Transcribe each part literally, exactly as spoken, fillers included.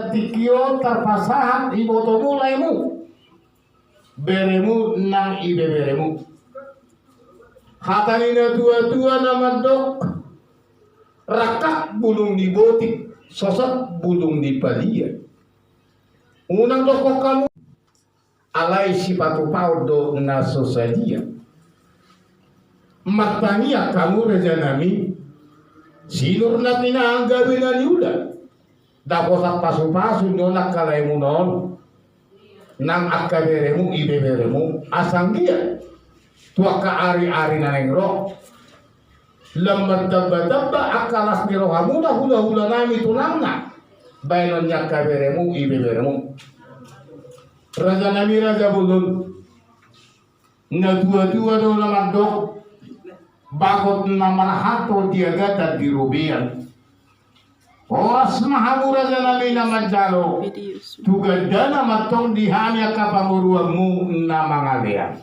Tingki on tarpasahat ibotomu, laemu, beremu nang ibeberemu. Hata ni na tuatua na mandok, rangkap bulung ni botik, sosot bulung ni palia. Unang dokkon hamu, alai sipatupaon do na so sadia. Martangiang hamu, rajanami, sinur na pinahan gabe na niula, dapotan pasupasu ni on angka laemuna on nang angka beremu ibeberemu, asa anggiat tu angka ariari na naeng ro, lam martambatamba angka las ni rohamuna, hulahulanami, tulangna, baenon ni angka beremu ibeberemu. Rajanami raja bolon, na tuatua do na mandok, bagot na marhato di agatan di robean. Horas ma hamu rajanami na manjalo, tu gandana ma antong di hami angka pamoruonmu na mangalean.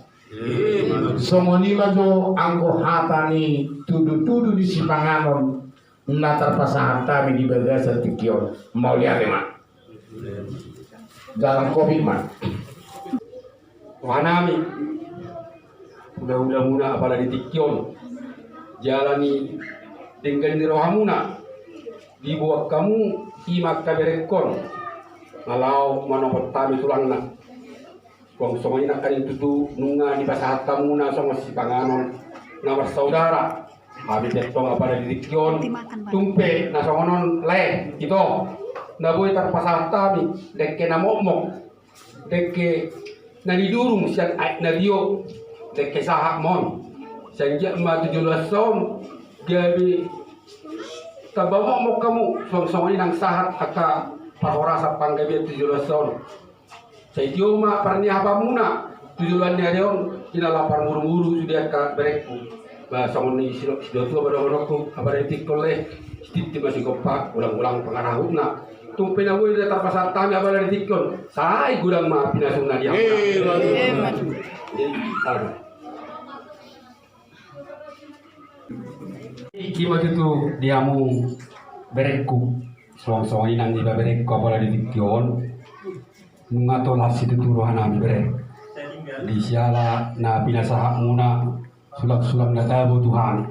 Songon i ma jo anggo hata ni tudutudu ni sipanganon na tarpasahat hami di bagasan tingki on. Mauliate ma. Jalang kopi ma. Rohanami, hulahulamuna apala di tingki on, jala ni denggan ni rohamuna, diboan hamu i ma angka berengkon na laho manopot hami tulangna. Suang songon i nangkaning tutu nunga dipasahat hamuna songon sipanganon na marsaudara. Hami pe antong apala di tingki on, tung pe na songon on lae, ito, na boi tarpasahat hami, dengke na mokmok, dengke na nidurung sian aek na tio, dengke sahat ma on. Sai anggiat ma tu joloan on gabe tamba mokmok hamu, suang songon i nang sahat angka parhorasan panggabean tu joloan on. Sai tio ma parniahapanmuna tu joloan ni ari on, di na laho parmurumuru sude angka berengku. Ba songon ni sidok, sidok tua ma dohononku, apala di tingki on lae, sititi ma sigompa, ulang-ulang pangarahutna. Tung pe na boi tarpasahat hami apala di tingki on, sai godang ma pinasuna di hamu. Eh, bagus. Jadi, aduh. Tingki ma tutu di hamu berengku. Suang songon i nang iba berengku apala di tingki on. Nunga tolhas situtu rohanami bere. Di siala na pinasahatmuna, sulangsulang na tabo tu hami.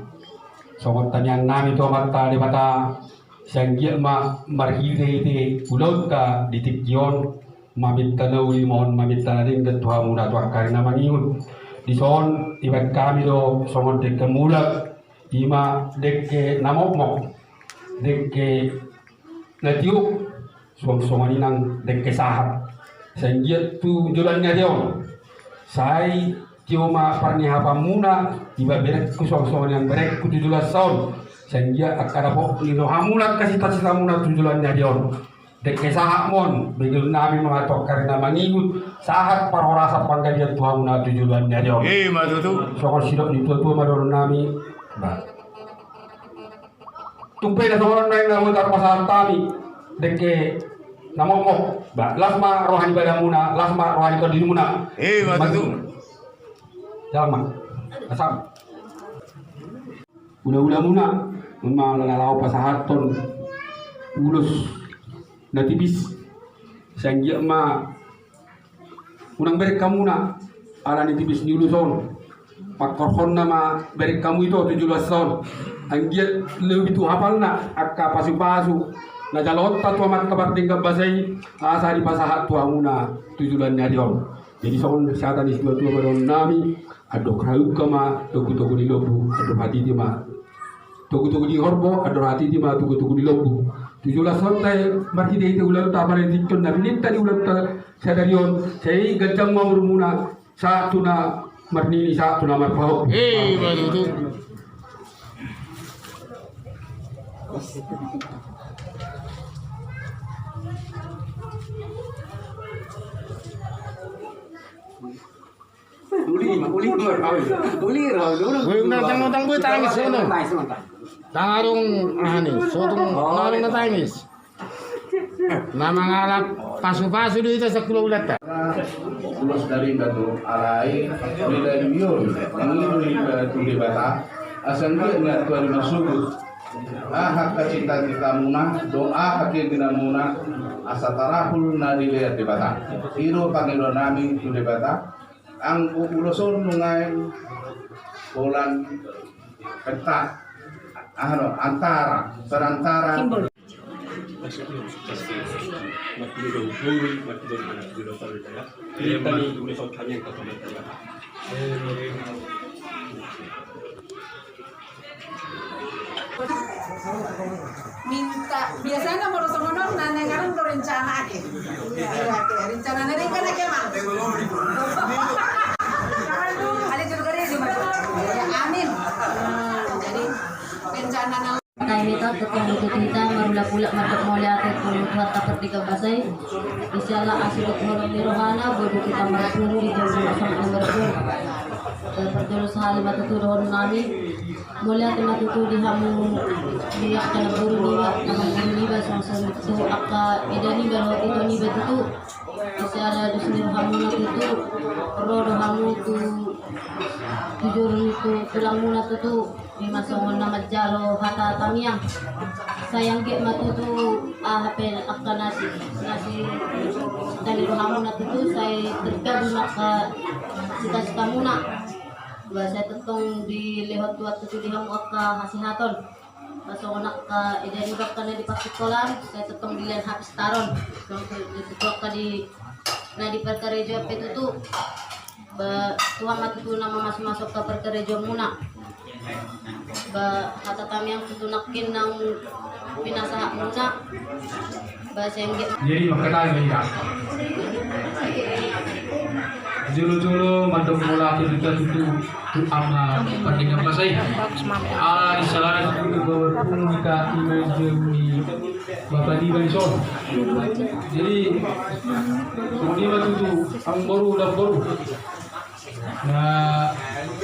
Songon tangiangnami tu Amanta Debata, sai anggiat ma marhitehite ulaonta di tingki on, maminta na uli ma on, maminta na denggan tu hamuna tu angka ari na mangihut. Dison dibaen hami do songon dengke mulak, i ma dengke na mokmok, dengke na tiuk, suang songon i nang dengke sahat. Sai anggiat tu joloan ni ari on, sai tio ma parniahapanmuna, iba berengku, suang songon i nang berengku tu joloan on. Sai anggiat angka dapot ni rohamuna, angka sitasitamuna tu joloan ni ari on, dengke sahat ma on, begeonnami ma tu angka ari na mangihut, sahat parhorasan panggabean tu hamuna tu joloan ni ari on. Eh, ma tutu. Songon sidok ni tuatua ma dohononnami. Ba, tung pe na songon on naeng na boi tarpasahat hami, dengke na mokmok. Ba, las ma roha ni badanmuna, las ma roha ni tondimuna. Eh, ma tutu. Jama. Asam. Hulahulamuna, on ma na laho pasahathon ulos na tipis. Sai anggiat ma unang bereng hamuna ala ni tipis ni ulos on. Pangkorhonna ma bereng hamu ito tu joloan on. Anggiat lobi tu hapalna angka pasupasu na jaloonta tu Amanta pardenggan basa i, asa dipasahat tu hamuna tu joloan ni ari on. Jadi songon hata ni situatua ma dohononnami, andor halumpang ma togutogu ni lombu, andor hatiti ma togutogu ni horbo, andor hatiti ma togutogu ni lombu. Tu joloan on, marhitehite ulaonta apala di tingki on, na pinangidoan ni ulaonta sadari on, sai ganjang ma umurmuna, sahat tu na marnini, sahat tu na marpahompu. Eh, ima tutu. Uli ma, uli ma, uli ma. Uli ma, uli ma. Woi, unang tangis, unang tangis, woi, tangis, sono. Tangis, tangis. Tangis, aha ni, sotung, oh, tangis, tangis. Na mangalap pasupasu do hita sakulah ulanta. Ulos dari batu alai, nilai mion, mangido iba tu Debata, asa anggiat na tuari masugut. Aha hacita-citamuna, dohot aha keinginanmuna, Asa tarapul na dilehon Debata. I do pangidoan nami tu Debata. Anggo ulos on nunga i holan peta, aha do, antara, perantara. Minta, biasana molo songon on na naeng adong do rencana ate. Iya, ate. Rencana na ringkan ate, Mang. Ale juru gari, juru gari. Amin. Jadi rencana na Tahe ni ta, tu Tuhan, tu hita marulak-ulak mandok mauliate tu Tuhanta pardenggan basa i. Di siala asi dohot holong ni rohana boi do hita marpungu di jolo sampe marpungu. Eh, parjolo sahali ma tutu dohonon nami. Mauliate ma tutu di hamu, di angka namboru niba, namboru niba, songon i tu angka eda niba dohot ito niba tutu. Di siala dos ni rohamuna tutu, ro do hamu tu, tu jolo ni tu tulangmuna tutu. Ima songon na manjalo hata tamiang. Sai anggiat ma tutu, ah, hape angka na si, na si, dali rohamuna tutu, sai terkabul ma angka cita-citamuna. Ba sai tongtong dilehon Tuhan tutu di hamu angka hasehaton. Ba songon angka eda niba angka na di parsikolaan, sai tongtong dilehon hapistaron. Songon i tutu angka di, na di parkarejoan pe tutu. Ba Tuhan ma tutu na mamasu-masu angka parkarejoanmuna. Ba hata tamiang tutu nangkin naung pinasahatmuna. Ba sai anggiat. Jadi mangkatai ma hita. Jolo-jolo mandok mauliate hita tutu tu Ama pardenggan basa i. Ala ni siala tutu di bawah punggung hita ima jolo ni Bapa niba dison. Jadi songon i ma tutu amangboru, namboru. Na,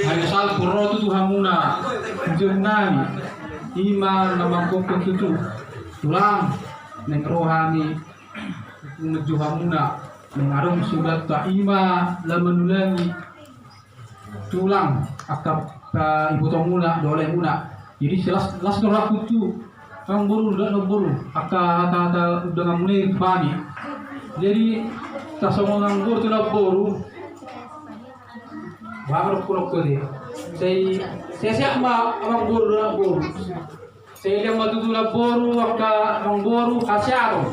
hari salpu ro tutu hamuna, tujuan nami, ima na mangkophon tutu, tulang, naeng ro hami, menuju hamuna, naeng adong surat ta ima, laho manulangi, tulang, angka, eh, ibotomuna, dohot daemuna. Jadi jelas, jelas do ra tutu, amangboru, dohot namboru, angka hata-hata undanganmuna i tu hami. Jadi, tarsongon amangboru tu namboru, Baru kurang kode. Sai, sai sehat ma amangboru, namboru. Sai lean ma tutu namboru, angka amangboru, hasehaton.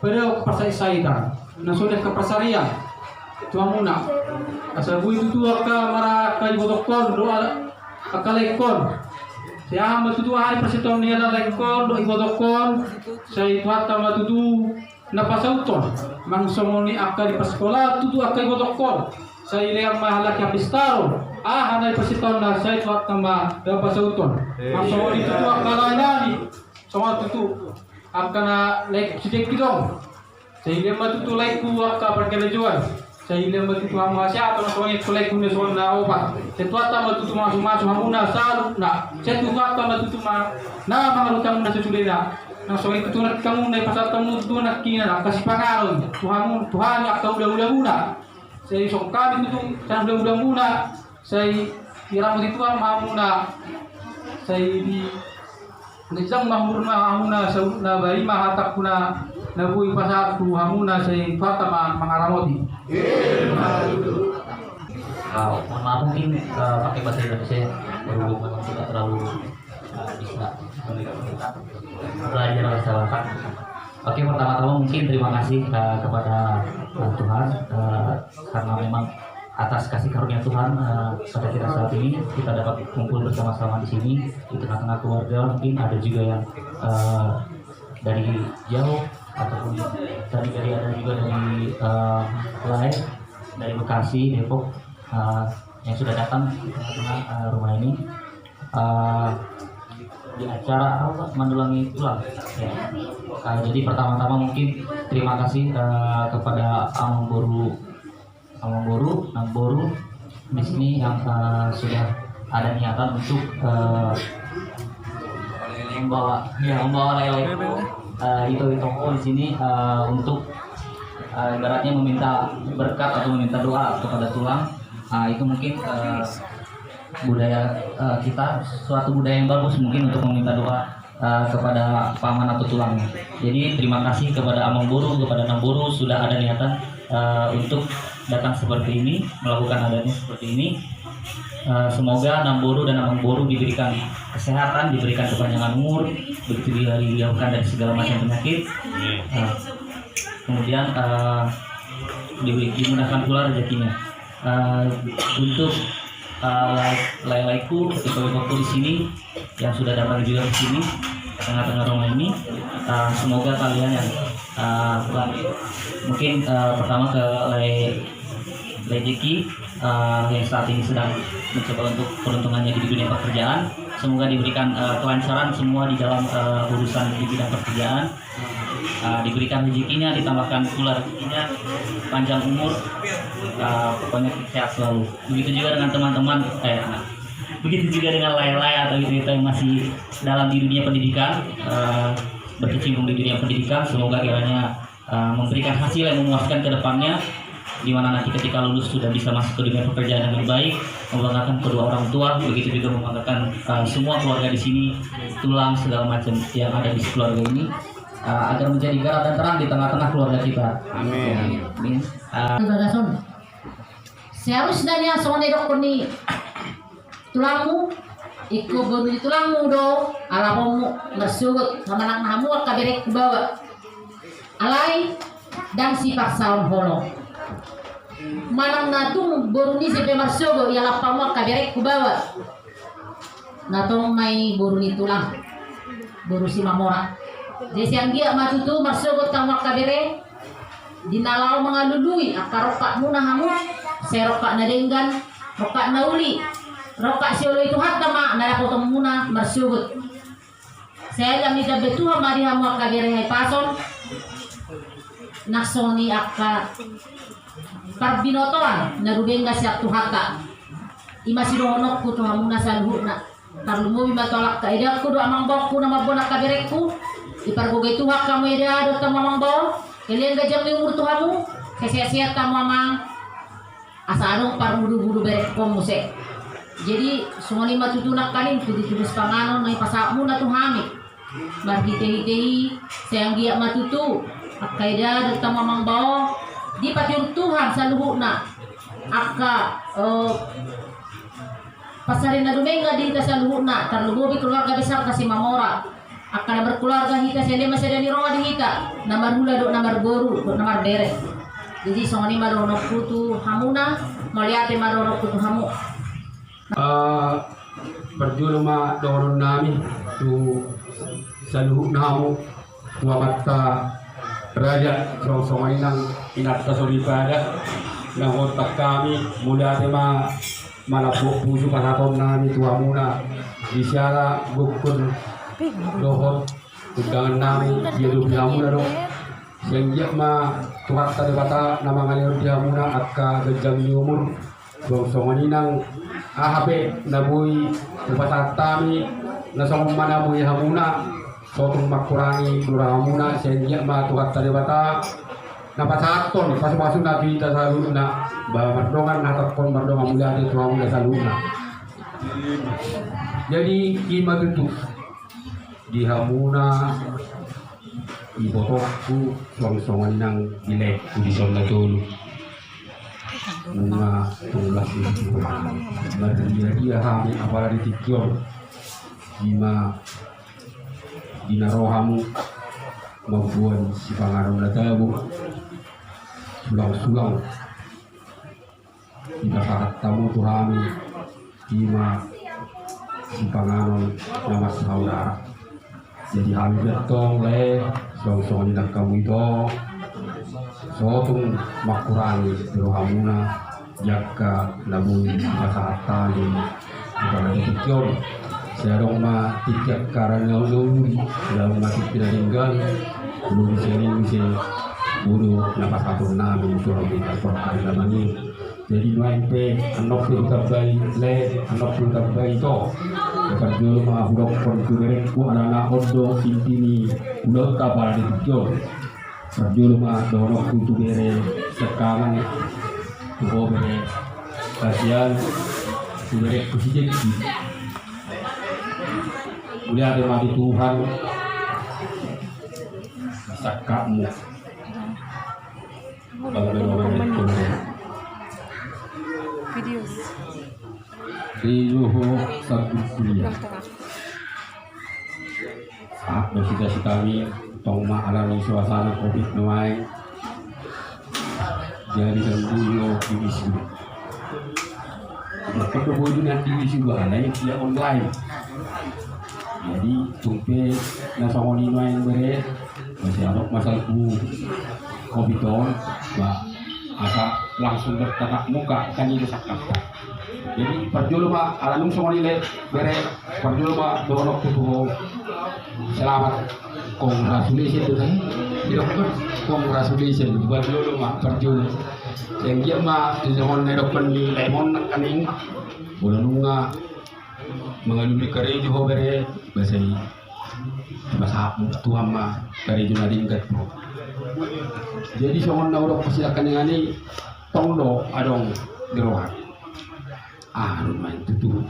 Pada parsahit-sahitan. Na songon i angka parsarian. Tu hamuna. Asa boi tutu angka mara angka ibotongkon, dohot angka laengkon. Sai aha ma tutu aha ni parsahitaon ni angka laengkon, dohot ibotongkon. Sai Tuhanta ma tutu na pasauthon, manang songon i angka di parsikolaan tutu angka ibotongkon, sai lean ma halak i hapistaron, aha na di parsahitaonna sai Tuhanta ma na pasauthon, manang songon i tutu angka lae nami, songon tutu angka na lae sidengki dong, sai lean ma tutu laengku angka parkarejoan. Sai lean ma tutu hamu hasehaton, songon i tu laengku na songon na opat. Sai Tuhanta ma tutu mamasu-masu hamuna saluhutna. Sai Tuhanta ma tutu ma na mangaramoti hamuna sasudena. Na songon i tutu nangkin hamu na ipasahat hamu tutu nangkin na angka sipanganon tu hamu, tu hami angka hula-hulamuna. Sai songon hami tutu sian hula-hulamuna. Sai diramoti Tuhan ma hamuna. Sai di Nang jang ma umurna hamuna saluhutna, ba i ma hatangku na boi hupasahat tu hamuna, sai Tuhanta ma mangaramoti. Ah, mohon maaf, mungkin, eh, pakai bahasa Indonesia ya, berhubung memang tidak terlalu, eh, bisa belajar bahasa Batak. Oke, pertama-tama mungkin terima kasih, eh, kepada, eh, Tuhan, eh, karena memang atas kasih karunia Tuhan, eh, pada kita saat ini, kita dapat kumpul bersama-sama di sini, di tengah-tengah keluarga. Mungkin ada juga yang, eh, dari jauh, ataupun tadi, dari, ada juga dari, eh, lain, dari Bekasi, Depok, eh, yang sudah datang di tengah-tengah, eh, rumah ini. Eh, di acara apa, Pak? Manulangi tulang. Ya. Eh, jadi pertama-tama mungkin terima kasih, eh, kepada Amangboru, Amangboru, Namboru di sini yang, eh, sudah ada niatan untuk, eh, membawa, ya, membawa lele, eh, ito-ito di sini, eh, untuk, eh, ibaratnya meminta berkat atau meminta doa kepada tulang. Ah, itu mungkin, eh, budaya, eh, kita, suatu budaya yang bagus mungkin untuk meminta doa. eh, kepada paman atau tulang. Jadi, terima kasih kepada amangboru, kepada namboru sudah ada niatan, eh, untuk datang seperti ini, melakukan adatnya seperti ini. Eh, semoga namboru dan amangboru diberikan kesehatan, diberikan kepanjangan umur, begitu juga dijauhkan dari segala macam penyakit. Eh, kemudian, eh, diberi, dimudahkan pula rezekinya. Eh, untuk, eh, lai-, lai-laiku, ketua keluargaku di sini yang sudah datang juga ke sini, ke tengah-tengah rumah ini, eh, semoga kalian yang, eh, mungkin, eh, pertama ke lai-, lai Jeki, eh, yang saat ini sedang mencoba untuk peruntungannya di dunia pekerjaan, semoga diberikan, eh, kelancaran semua di dalam, eh, urusan di bidang pekerjaan. Ah, diberikan rezekinya, ditambahkan pula rezekinya, panjang umur, ah, pokoknya sehat selalu. Begitu juga dengan teman-teman, eh, begitu juga dengan lai-lai atau ito-ito yang masih dalam di dunia pendidikan, eh, berkecimpung di dunia pendidikan. Semoga kiranya, eh, memberikan hasil yang memuaskan ke depannya, di mana nanti ketika lulus sudah bisa masuk ke dunia pekerjaan dengan baik, membanggakan kedua orang tua, begitu juga membanggakan, eh, semua keluarga di sini, tulang segala macam yang ada di keluarga ini, eh, agar menjadi garam dan terang di tengah-tengah keluarga kita. Amin. Amin. Eh, Bagason. Seharusnya nian songon na didokkon ni tulangmu, ingkon boru ni tulangmu do alaponmu marsogot, manang na hamu angka berengku baoa. Alai ndang sipaksaon holong. Manang na tung boru ni ise pe marsogot, ia laho hamu angka berengku baoa. Na tong ma i boru ni tulang, boru Simamora. Jadi sai anggiat ma tutu marsogot hamu angka bere, di na laho mangalului angka rongkapmuna hamu, sai rongkap na denggan, rongkap na uli, rongkap sioloi Tuhanta ma na dapotonmuna marsogot. Sai alusan ni Tuhan ma di hamu angka bere hahipason, nang songon i angka parbinotoan na dumenggan sian Tuhanta. I ma sidohononku tu hamuna saluhutna. Tarlumobi ma tu angka edaku dohot amangboruku na mamboan angka berengku. Dipargogoi Tuhan hamu eda dohot hamu amangboru. Dilean ganjang ni umur tu hamu. Sai sehat-sehat hamu amang. Asa adong parmudu-mudu berengkon muse. Jadi songon i ma tutu nangkaning tudu-tudu sipanganon na dipasahatmuna tu hami. Marhite-hite i, sai anggiat ma tutu angka eda dohot hamu amangboru dipatiur Tuhan saluhutna angka, eh, pansarian na dumenggan di hita saluhutna, tarlumobi keluarga besar na Simamora. Angka na markeluarga hita, sai na marsadari ni roha di hita, na marhula dohot na marboru dohot na marbere. Jadi songon i ma dohononku tu hamuna, mauliate ma dohononku tu hamu. Eh, parjolo ma dohonon nami tu saluhutna hamu, tu amanta raja, songon-songon i nang inanta soripada, na huhontan hami, mauliate ma manambok pusu pasahaton nami tu hamuna, di siala gokhon dohot undangan nami diadopi hamuna do. Sai anggiat ma Tuhanta Debata na mangalehon di hamuna angka ganjang ni umur, songon-songon i nang aha pe na boi hupasahat hami, na songon ma na boi hamuna, so tung mangkurangi do rohamuna, sai anggiat ma Tuhanta Debata na pasahathon pasu-pasuna tu hita saluhutna, ba mardongan na hatangkon mardongan mauliate tu hamuna saluhutna. Jadi i ma tutu di hamuna ibotongku, songon-songon i nang di laengku dison na tolu. Nunga tulas i tu hami, mardia-dia hami apala di tingki on. I ma di na ro hamu mamboan sipanganon na tabo, sulang-sulang dipasahat hamu tu hami, i ma sipanganon na marsaudara. Jadi hami pe antong lae, songon-songon i nang hamu ito, so tung mangkurangi do rohamuna di angka na boi dipasahat hami. Apala di tingki on, sai adong ma tingki angka na uli, adong ma tingki na denggan, boi sian i muse boi do na pasahaton nami tu hamuna di angka ari na mangihut. Jadi nuaeng pe, annon pe hutambai lae, annon pe hutambai ito. Parjolo ma hudokkon tu berengku, alana on do inti ni ulaonta apala di tingki on. Parjolo ma dohononku tu bere siangkangan, tu ho bere hasian, tu berengku si Jeki. Muliate ma di Tuhan sangkapmu. Bang, bang, bang, bang. Video. Di Luhu Sabtu kuliah. Sahat do sita-sitami, tong ma alani suasana covid nuaeng. Jadi kan dulu di wisuda. Maka tu boy dengan di wisuda, alai dia online. Jadi tung pe na songon i nuaeng bere, masih adong masalah bu covid on, ba asa langsung bertatap muka kan itu sakit. Jadi parjolo ma, ala nunga songon i le bere, parjolo ma dohononku tu ho. Selamat. Congratulations tu saya. Tidak, congratulations. Buat dulu ma, parjolo. Yang dia ma, tu songon na didok ni Lemon nangkaning. Molo nunga mangalului karejo ho bere, basa i. Basa Tuhan ma karejo na denggan ho. Jadi songon na hudok pasidangkaningan i, tong do adong di roha. Aha do nuaeng tutu,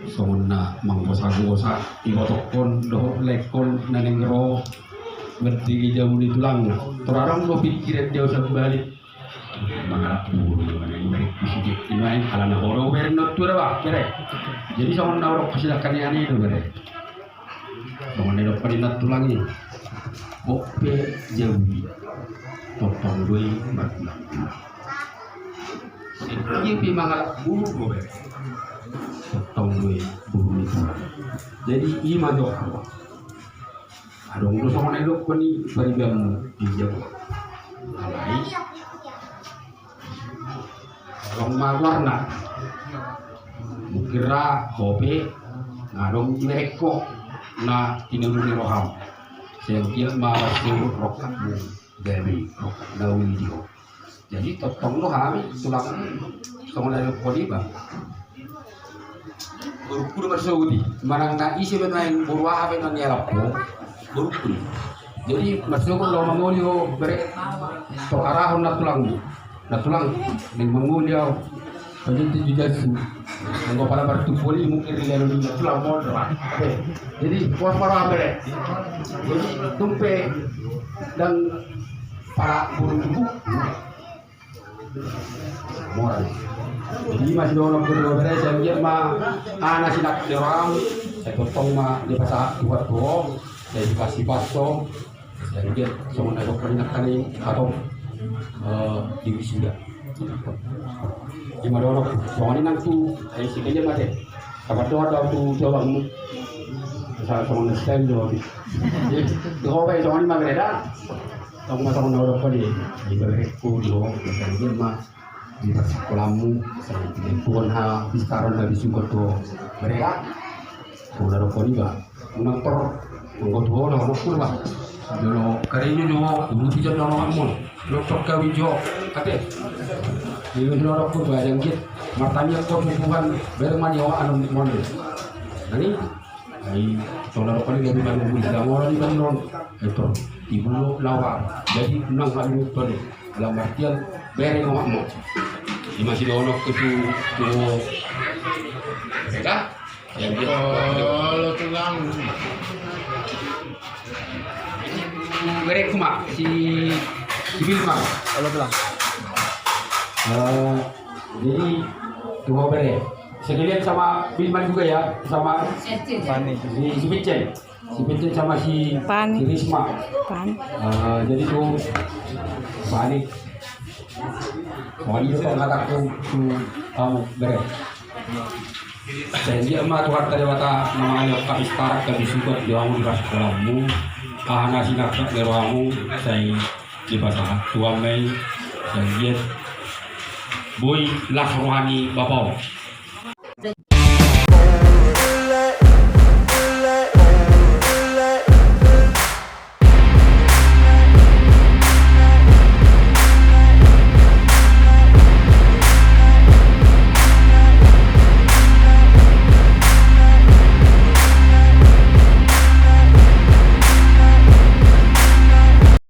songon na manggosa-gosa ibotokkon dohot laengkon na naeng ro, berarti di jabu ni tulangna. Tor adong do pikiran di au sambalik. Mangalap boru do nuaeng bere, di si Jek i nuaeng, alana ho do bere, na tua do ba bere. Jadi songon na hudok pasidangkaningan i do bere. Songon na didok ni nantulang i, gok pe jabu i, tongtong do i martulang-tulang. Ia pe mangalap boru do bere, tongtong do i boru ni tulang. Jadi i ma jo. Adong do songon na didok ni paribanmu di jabu. Alai adong ma goarna. Mungkin ra ho pe na adong di berengko na tinadong ni roham. Sai anggiat ma marsuru rongkapmu gabe rongkap na uli di ho. Jadi tongtong do hami tulang, songon na didok ho di ba. Borungku do marsogot i, manang na ise pe nuaeng boru aha pe na nialap ho, borungku do. Jadi marsogot laho mangoli ho bere, tor arahon nantulangmu. Nantulang, naeng mangoli au. Pajuti jujasu. Anggo pala martumpoli mungkin rilalo ni nantulang modra. Jadi pos ma roham bere. Jadi tung pe ndang pala boru tubu. Mora. Jadi masih dohononku tu ho bere, sai anggiat ma aha na sinangkap ni roham, sai tongtong ma dipasahat Tuhan tu ho, sai sipas-sipas ho, sai anggiat songon na didok ni nangkaning hatop, eh, di wisuda. Ima dohononku, songon i nang tu, ai sipelem ate. Sabar dohot au tu jawabmu. Sa songon na style do. Di ho pe songon i ma bere da. Tong ma songon na hudok ho di, di bereku di ho, di ho ma di parsikolanmu, sai di lingkungan ha, bistaron na bisugot ho. Bere da. Songon na hudok ho di ba. Unang tor, anggo tu ho na hudok ho ba. Jolo karejo jo ho, ulu pijon na hudok ho. Jolo tor kawin jo ho. Ate. Di ho na hudok ho ba, jangkit. Martaniang ho tu Tuhan, bere ma ni ho anu ni monde. Nani? Ai songon na didok ni gabe manunggu di damola di banon. Ai tor tibu lawa. Jadi unang hami nutoni. Dalam artian bere ma omakmu. Ima sidohononku tu, tu. Bere da. Olo tulang. Bereku ma si, si Bilma. Olo tulang. Eh, jadi tu ho bere. Sekalian sama Bilman juga ya, sama Pani. Si, si Pincen. Si Pincen sama si Pani. Si Risma. Pani. Eh, jadi tu Pani. Pani itu kan kataku tu kamu bere. Sai anggiat ma Tuhanta Debata na mangalehon hapistaran, habisuhon di hamu di parsikolanmu. Aha na sinangkap ni rohamu sai dipasahat Tuhan ma i. Sai anggiat boi las roha ni bapa on.